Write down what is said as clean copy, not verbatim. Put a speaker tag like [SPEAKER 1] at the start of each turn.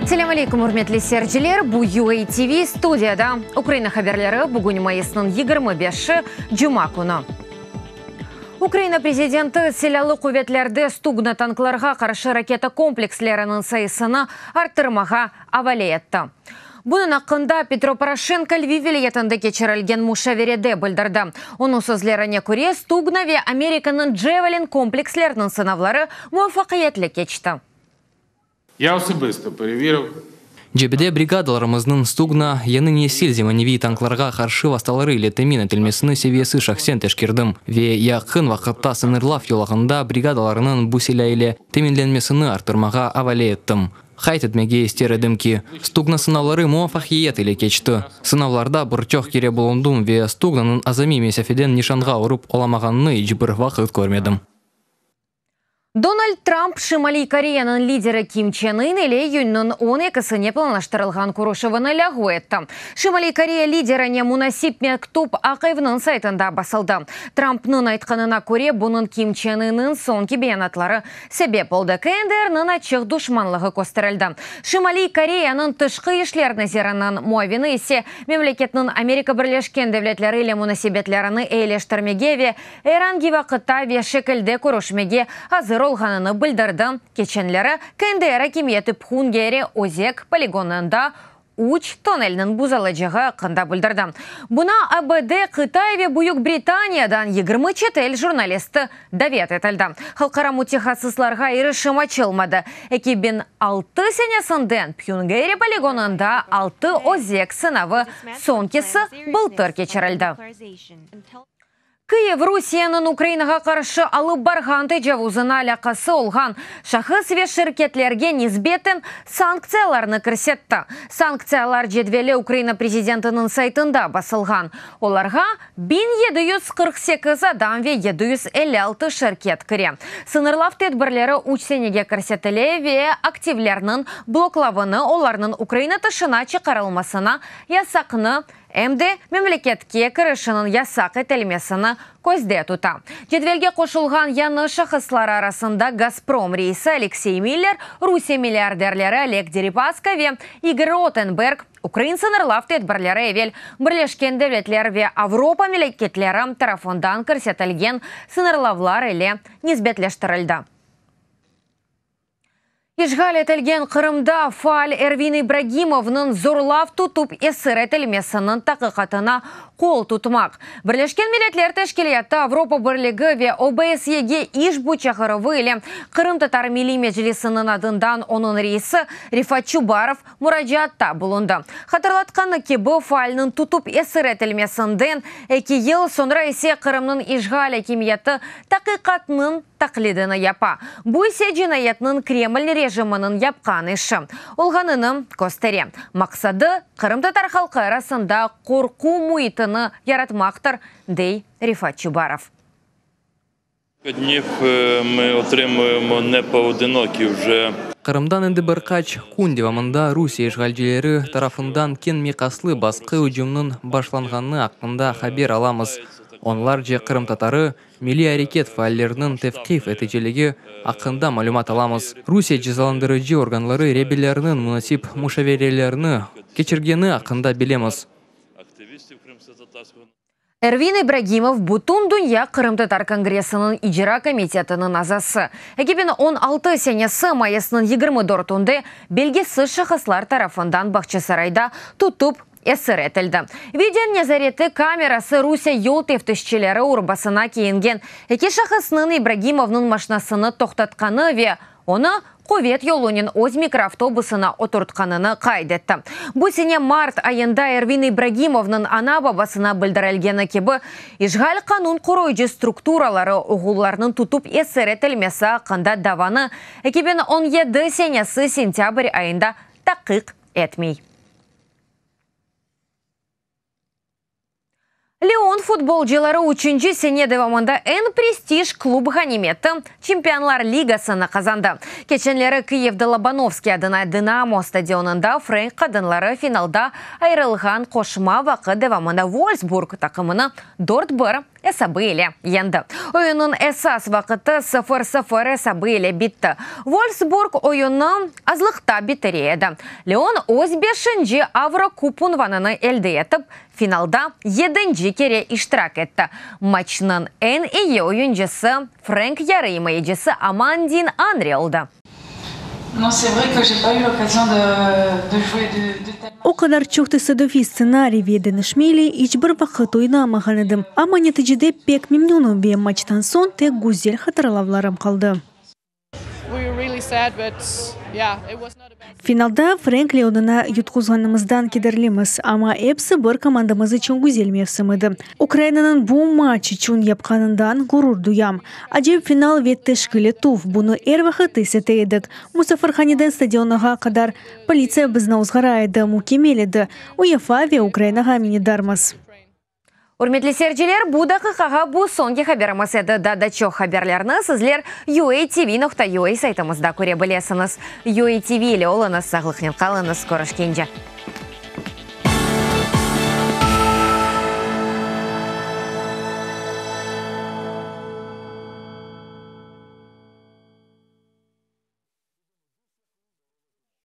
[SPEAKER 1] Selâm aleyküm, ürmetli seyirciler! Bu UA TV studiyada Ukraina haberleri, bugün mayısnıñ 25-i, cuma künü. Ukraina prezidenti Silâlı quvetlerde Stugna tanklarğa qarşı raketa kompleksleriniñ sayısını arttırmağa avale etti. Bunıñ aqqında Petro Poroşenko Lviv vilâyetinde keçirilgen muşaverede bildirdi. Onıñ sözlerine köre, Stugna ve Amerikanıñ Javelin kompleksleriniñ sınavları muvafaqiyetli keçti.
[SPEAKER 2] Ya особисто перевірив.
[SPEAKER 3] Cebede brigadalarımıznıñ Stugna yañı nesil zemaneviy tanklarğa qarşı vastaları ile temin etilmesini seviyesi şahsen teşkerdim ve yaqın vaqıtta sıñırlav yolağında brigadalarnıñ bu silâ ile teminlenmesini arttırmağa avale ettim. Qayd etmege ister edim ki, Stugna sınavları muvafaqiyet ile keçti. Sınavlarda bir çoq kere bulundım ve Stugnanıñ azamiy mesafeden nişanğa urıp olamağanını iç bir vaqıt körmedim.
[SPEAKER 1] Donald Trump Şimaliy Koreyanıñ lideri Kim Çen In ile iyünniñ on ekisine planlaştırılğan körüşüvini lâğu etti. Şimaliy Koreya liderine munasip mektüp Aq Evniñ saytında basıldı. Trumpnıñ aytqanına köre, bunıñ Kim Çen Inniñ soñki beyanatları sebep oldı, KNDR-niñ açıq duşmanlığı kösterildi. Şimaliy Koreyanıñ tışqı işler naziriniñ muavini ise memleketniñ Amerika Birleşken Devletleri ile munasebetlerini eyileştirmege ve Er angi vaqıtta ve şekilde körüşmege azır olğanını bildirdi. Keçenleri KNDR akimiyeti Phungeri özek poligonında üç tonnelniñ buzalıcağı aqqında bildirdi. Buna ABD, Qıtay ve Büyük Britaniyadan 20 çetel jurnalisti davet etildi. Halqara mütehassıslarğa irişim açılmadı. 2006 senesinden Phyungeri poligonında altı özek sınavı, soñkisi bıltır keçirildi. Kyiv Rusiyeniñ Ukrainağa qarşı alıp barğan tecavuzına alâqası olğan şahıs ve şirketlerge nisbeten sanktsiyalarnı kirsetti. Sanktsiyalar cedveli Ukraina prezidentiniñ saytında basılğan. Olarğa 1748 adam ve 756 şirket kire. Sıñırlav tedbirleri üç senege kirsetile ve aktivlerniñ bloklavını, olarnıñ Ukraina tışına çıqarılmasına yasaqnı em de memleketke kirişiniñ yasaq etilmesini közde tuta. Cedvelge qoşulğan yañı şahıslar arasında Gazprom reisi Aleksey Miller, Rusiye milliarderleri Oleg Deripaska ve İgor Rotenberg, ukrain sıñırlav tedbirleri evel Birleşken Devletler ve Avropa memleketleri tarafından kirsetilgen sıñırlavlar ile nisbetleştirildi. İşğal etilgen Qırımda faal Ervin İbragimovnıñ zorlav tutıp esir etilmesiniñ taqiqatına qol tutmaq, Birleşken Milletler Teşkilâtı, Avropa Birligi ve OBSYege işbu çağıruvı ile Qırımtatar Milliy Meclisiniñ adından onıñ reisi Refat Çubarov muracaatta bulundı. Hatırlatqanı kibi, faalniñ tutıp esir etilmesinden eki yıl soñra ise Qırımnıñ işğal akimiyeti taqiqatnıñ taqlidini yapa, bu ise cinayetniñ Kreml rejiminiñ yapqan işi olğanını köstere. Maqsadı, qırımtatar halqı arasında qorqu müitini yaratmaqtır, dey Refat Çubarov.
[SPEAKER 4] Dniv mı otrimuyemo ne poodinoki vje.
[SPEAKER 3] Qırımdan endi bir qaç kün devamında Rusiye işğalcileri tarafından keñ miqyaslı basqı ücümniñ başlanğanı aqqında haber alamız. Onlarca qırımtatarı, Milliy areket faalleriniñ tevqif eticiligi aqqında malümat alamız. Rusiye cezalandırıcı organları reberleriniñ munasip muşaverelerni keçirgeni aqqında bilemiz.
[SPEAKER 1] Ervin İbragimov, Bütündünya qırımtatar kongressiniñ icra komitetiniñ azası, 2016 senesi mayısnıñ 24-ünde belgisiz şahıslar tarafından Bağçasarayda tutıp esir etildi. Video nezareti kamerası Rusiye yol teftişçileri urbasına kiyingen eki şahısnıñ İbragimovnıñ maşnasını toqtatqanı ve onı quvet yolunen öz mikroavtobusına oturtqanını qayd etti. Bu sene mart ayında Ervin İbragimovnıñ ana-babasına bildirilgeni kibi, işğal qanun qoruyıcı strukturaları oğullarınıñ tutıp esir etilmesi aqqında davanı 2017 senesi sentâbr ayında taqiq etmey. Lion futbolcıları üçünci sene devamında eñ prestij klub ğanimeti, Çempionlar Ligasını qazandı. Keçenleri Kiyevde Lobanovskiy adına Dinamo stadionında frenk qadınları finalda ayırılğan qoşma vaqıt devamında Volfsburg taqımını dört bir. Esabı ile yeñdi. Oyunnıñ esas vaqıtı sıfır-sıfır esabı ile bitti. Volfsburg oyunnı azlıqta bitire edi. Leon öz beşinci Avrokup unvanını elde etip, finalda yedinci kere iştirak etti. Matçnıñ eñ eyi oyuncısı frenk yarıimayecisi Amandin Anri oldı.
[SPEAKER 5] O qadar çoq tesadüfiy stsenariy ve deñişme ile iç bir vaqıt oynamağan edim. Amma neticede pek memnünim ve matçtan soñ tek güzel hatırlavlarım qaldı. Finalda frenk Leonına yutquzğanımızdan kederlimiz, amma episi bir komandamız içün güzel mevsim edi. Ukrainanıñ bu matç içün yapqanından ğurur duyam. Acayip final ve teşkil etüv, bunı er vaqıt is ete edik. Musafirhaneden stadionğa qadar politsiya bizni ozğara edi, mükemmel edi. UEFA ve Ukrainağa minnetdarmız.
[SPEAKER 1] Ürmetli seyirciler, bu daqiqağa bu soñki haberimiz edi. Daa da çoq haberlerni sizler uatv nokta ua saytımızda köre bilesiñiz. UATV ile oluñız, sağlıqnen qalıñız, körüşkence.